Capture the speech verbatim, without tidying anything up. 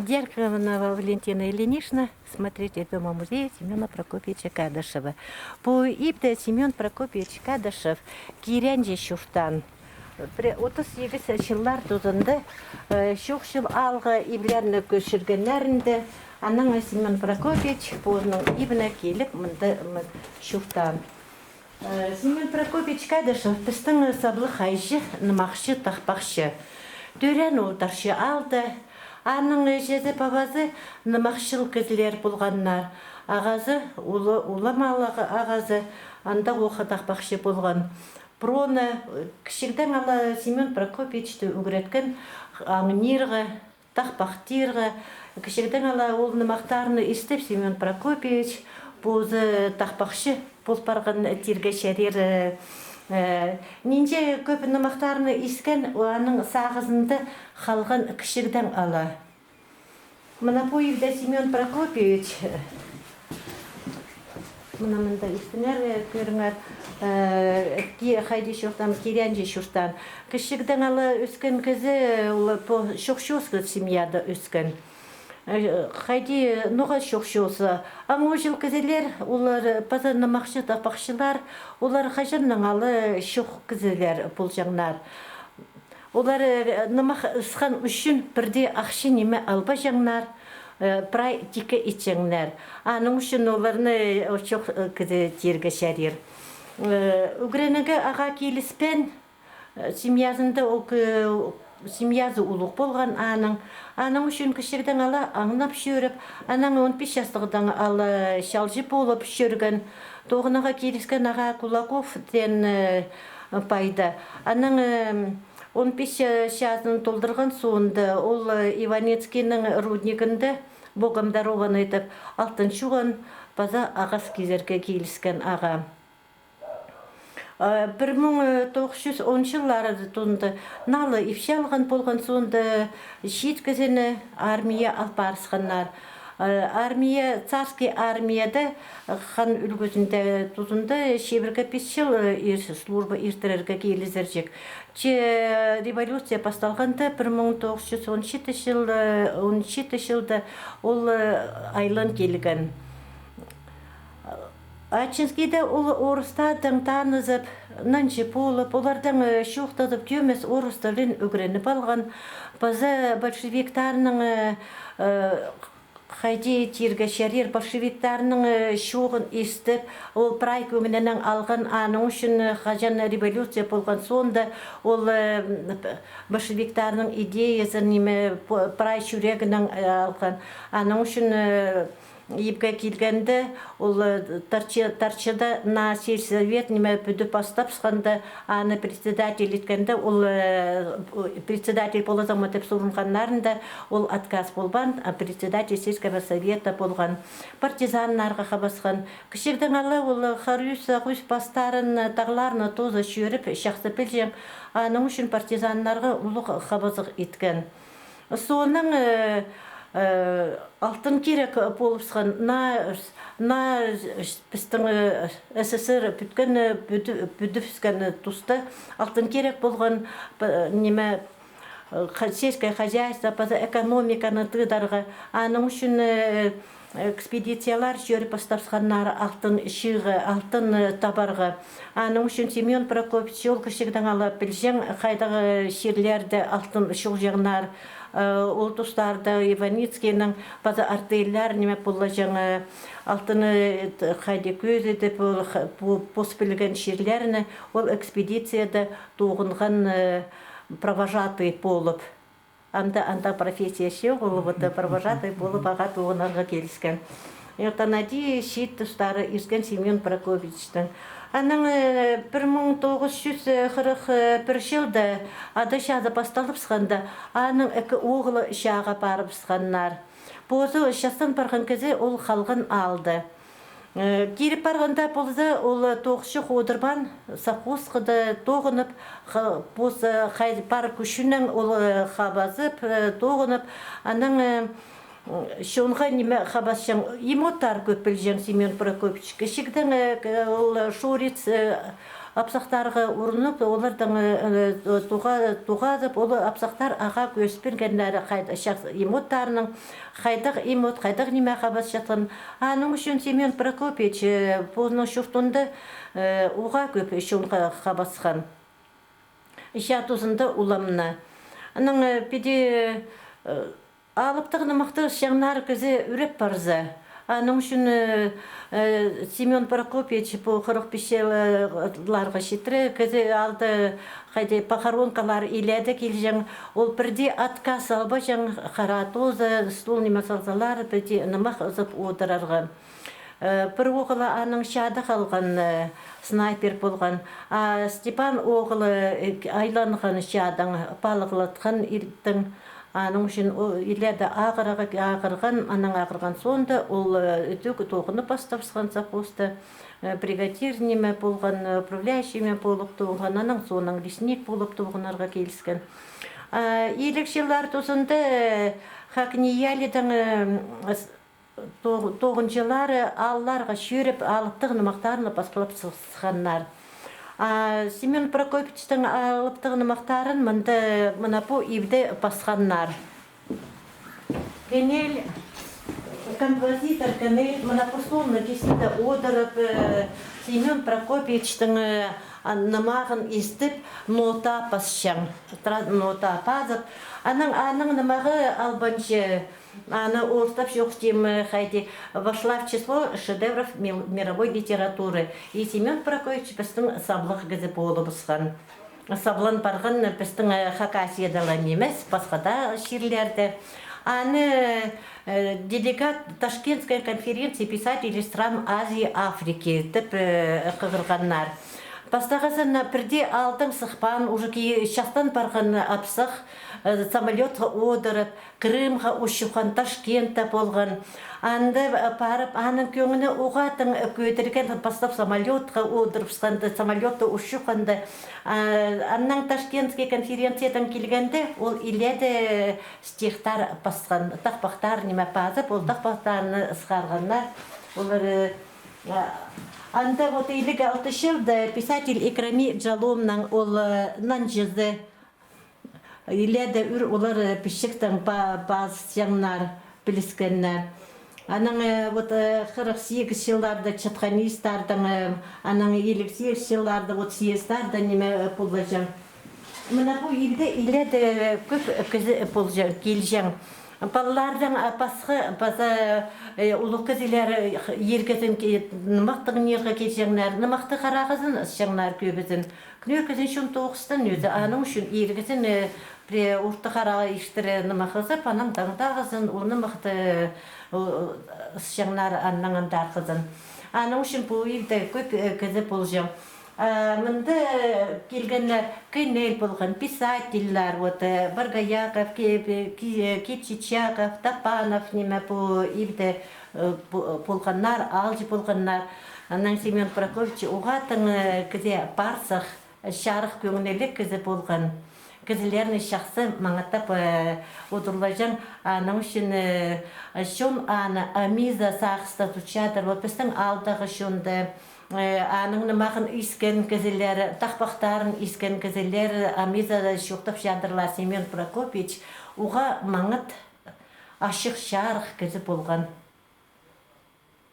Дьяркина Валентина Ильинична, смотритель Дома музея Семёна Прокопьевича Кадышева. Пу ибде Семён Прокопьевич Кадышев киренҷе чуртаан. Пре-, отыс сигіс чыллар тузында, э, чох чыл аалға иблерні кӧчіргеннерінде, анаң Семён Прокопьевич позының ибіне киліп, мында, м, чуртаан. Э, Семён Прокопьевич Кадышев пістің саблығ хайҷы, нымахчы, тахпахчы. Тӧреен ол Тарчы аалда. Аның іҷезі-пабазы нымахчыл кізілер полғаннар. Ағазы, улы, улам аалдағы ағазы, андағ ох тахпахчы полған. Пір оны, э, кічігдең ала Семён Прокопьевичті ӱгреткен аңнирға, тахпахтирға. Кічігдең ала ол нымахтарны истіп, Семён Прокопьевич позы тахпахчы пол парған тирге чарир. Э, нинҷе кӧп нымахтарны искен, аның сағызында халған кічігдең ала. Мына пу ибде Семён Прокопьевич, мына мында истіңер, э, кӧріңер, э, ки-, хайди чуртаан, киренҷе чуртаан. Кічігдең ала ӧскен кізі, ол пу чох-чоос семьяда ӧскен. Э, хайди ноға чох-чоос. Аң ууҷал кізілер, олар паза нымахчы, тахпахчылар, олар хаҷаннаң ала чох кізілер полҷаңнар. Олар, э, нымах ысхан ӱчӱн пір дее ахча ниме албаҷаңнар, э, прай тикке итчеңнер. Аның ӱчӱн оларны, э, чох, э, кізі тирге чарир. Э, ӱгренерге ағаа киліспеен, э, семьязында ол кі-, семьязы улуғ полған аның. Аның ӱчӱн кічігдең ала аңнап чӧріп, анаң он пис частығдаң ала чалҷы полып чӧрген. Тоғынарға киліскен ағаа Кулаков теен, э, пайда. Анаң, э, он пис ча-, чазын толдырған соонда ол, э, Иваницкийнің руднигінде «Богом дарованный» тіп алтын чуған, паза ағас кизерге киліскен ағаа. Э, пір муң, э, тоғыс чӱс он чыллар тузында налы ипчі алған полған соонда чиит кізіні армия алып парысханнар. Э, армия, царский армияда, э, хан ӱлгӱзінде тузында чибіргі пис чыл, э, ир-, служба иртірерге килізерҷік. Че революция пасталғанда, пір муң тоғыс чӱс он читі чыл, э, он читі чылда ол, э, айлан килген. Ачинскийде ол орыстардаң танызып, нанҷы полып, олардаң, э, чоохтазып, тӧмес орыс тілін ӱгреніп алған. Паза большевиктарның, э, э, хайди тирге чарир, большевиктарның, э, чооғын истіп, ол прай кӧңнінең алған, аның ӱчӱн, э, хаҷан революция полған соонда, ол, э, большевиктарның идеязын, ниме, п-, прай чӱрегінең, э, алған. Аның ӱчӱн, э, ибге килгенде, ол, э, Тарчы-, Тарчыда на сельсовет, ниме, пӱдіп пастапсханда, аны председатель иткенде, ол, э, председатель полазың ма тіп сурынғаннарында, ол отказ полбаан, а председатель сельского совета полған. Партизаннарға хабасхан. Кічігдең ала ол Харюс, Хус пастарын, тағларны тооза чӧріп, чахсы пілҷең. Аның ӱчӱн партизаннарға улуғ хабазығ иткен. Соонаң, э, э, алтын кирек полыбысхан, на, на пістің, э, СССР пӱткен, э, пӱдібіскен туста алтын кирек полған, п-, ниме, э, ха-, сельское хозяйство, паза экономиканы тыыдарға. Аның ӱчӱн, э, экспедициялар чӧріп пастапсханнар алтын чыыға, алтын, э, табарға. Аның ӱчӱн Семён Прокопьевич ол кічігдең ала пілҷең, хайдағ чирлерде алтын чуғҷаңнар. Э, ол тустарда Иваницкийнің паза артельлер, ниме, полҷаң, э, алтынны, э, т-, хайди кӧзідіп, ол ха-, пу-, пос пілген чирлерні ол экспедицияда тоғынған, э, провожатый полып. Анда, анда профессия чох, ол вот провожатый полып ағаа тоғынарға киліскен. И вот ана дее чиит тустары ирткен Семён Прокопьевичтің. Анаң, э, пір муң тоғыс чӱс хырых пір чылда ада чазы пасталыбысханда, аның ікі оғлы чааға парыбысханнар. Позы частан парған кізі ол халған аалда. Э, киріп парғанда полза, ол тоғысчых одырбаан, совхозха даа тоғынып, ха-, пос, э, хай-, пар кӱчӱнең ол, э, хабазып, э, тоғынып, анаң, э, чонға ниме хабасчаң, имоттар кӧп пілҷең Семён Прокопьевич. Кічігдең, э, к-, ол шорец, э, апсахтарға урунып, олардаң, э, э, тоға-, тоғазып, ол апсахтар ағаа кӧзіт пиргеннер, хайда-, шах-, имоттарының хайдағ имот, хайдағ ниме хабасчатхан. Аның ӱчӱн Семён Прокопьевич, э, позының чуртында, э, уғаа кӧп чонға хабасхан. Чаа тузында уламны. Анаң, э, піди, э, алыптығ нымахты ысчаңнар кізі ӱреп парза. Аның ӱчӱн, э, э, Семён Прокопьевич пу хырых пис чылларға читіре кізі алды, хайди, похоронкалар иледе килҷең. Ол пірдее отказ албаҷаң, хараа тооза, стул ниме салзалар, пірдее нымах ызып одырарға. Э, пір оғылы аның чаада халған, э, снайпер полған. А Степан оғылы, э, айланған чаадаң, палығлатхан иртең. Аның ӱчӱн ол иледе ағырарға, ағырған, анаң ағырған соонда ол, э, ідӧк тоғынып пастабысхан совхозта, э, бригадир ниме полған, э, управляющий ниме полып тоғынған, анаң соонаң лесник полып тоғынарға киліскен. А, иліг чыллар тузында, э, Хакниялидаң, э, с-, тоғ-, тоғынҷылары аалларға чӧріп, алыптығ нымахтарны пасхалап сыхсаннар. А Семён Прокопьевичтің алыптығ нымахтарын мында, мына пу ибде пасханнар. Кенел, композитор Кенел, мына пу столның кистінде одырып, э, Семён Прокопьевичтің, э, а, нымағын истіп, нота пасчаң, тра-, нота пазып, анаң, аның нымағы албанҷа, аны орыстап чоохтим, э, хайди, вошла в число шедевров мил-, мировой литературы. И Семён Прокопьевич пістің саблығ кізі полыбысхан. Саблан парған пістің, э, Хакасияда ла нимес, пасха даа чирлерде. Аны, э, делегат Ташкентской конференции писателей стран Азии и Африки тіп, э, хығырғаннар. Пастағызын пірдее аалдаң сыхпаан, уже ки-, частан парған апсах, э, самолётха одырып, Крымға учухан, Ташкентте полған. Анда, э, парып, аның кӧңні уғаа тың кӧдірген, пастап самолётха одырыбысханда, самолётта учуханда. А, аннаң Ташкентский конференциядаң килгенде, ол иледе стихтар пасхан, тахпахтар ниме пазып, ол тахпахтарны сығарғаннар. Олар, э, а, анда вот иліг алты чылда писатель Икрами Джалумнаң ол, э, нанҷызы. Иледе ӱр олар, э, пічіктең па-, пазыҷаңнар, піліскеннер. Анаң, э, вот, э, хырых сигіс чылларда чатхан истардаң, э, анаң иліг сигіс чылларда вот съездарда ниме, э, полбаҷаң. Мына пу илде, иледе кӧп кізі полҷаң, килҷең. Палалардаң, а, пасха, паза, э, улуғ кізілер, э, иргізін ки-, нымахты тыңнирға килҷеңнер, нымахты харағызын ысчаңнар кӧбізін. Кӱнӧкізін чон тоғыстан ӧзі, аның ӱчӱн иргізін, э, пірее орта хараа иртіре нымах ызып, анаң таңдағызын ол нымахты, э, ысчаңнар аннаң андархызын. Аның ӱчӱн пу илде кӧп, э, кізі полҷаң. А мында, э, килгеннер, кенел полған, писательлер, вот, э, Боргояков, Ки-, Ки-, Кипчичаков, Топанов, ниме, пу илде, э, пу-, полғаннар, аалҷы полғаннар. Анаң Семён Прокопьевич уғаа тың, э, кізі парсах, чарых кӧңніліг кізі полған. Кізілерні чахсы маңаттап, э, удурлаҷаң, аның ӱчӱн, э, чон аны Амиза сағыстатчадыр. Вот пістің аалдағы чонды, э, аның нымағын искен кізілер, тахпахтарын искен кізілер Амизада чоохтапчадырлар: Семён Прокопьевич уғаа маңат, ачых чарых кізі полған.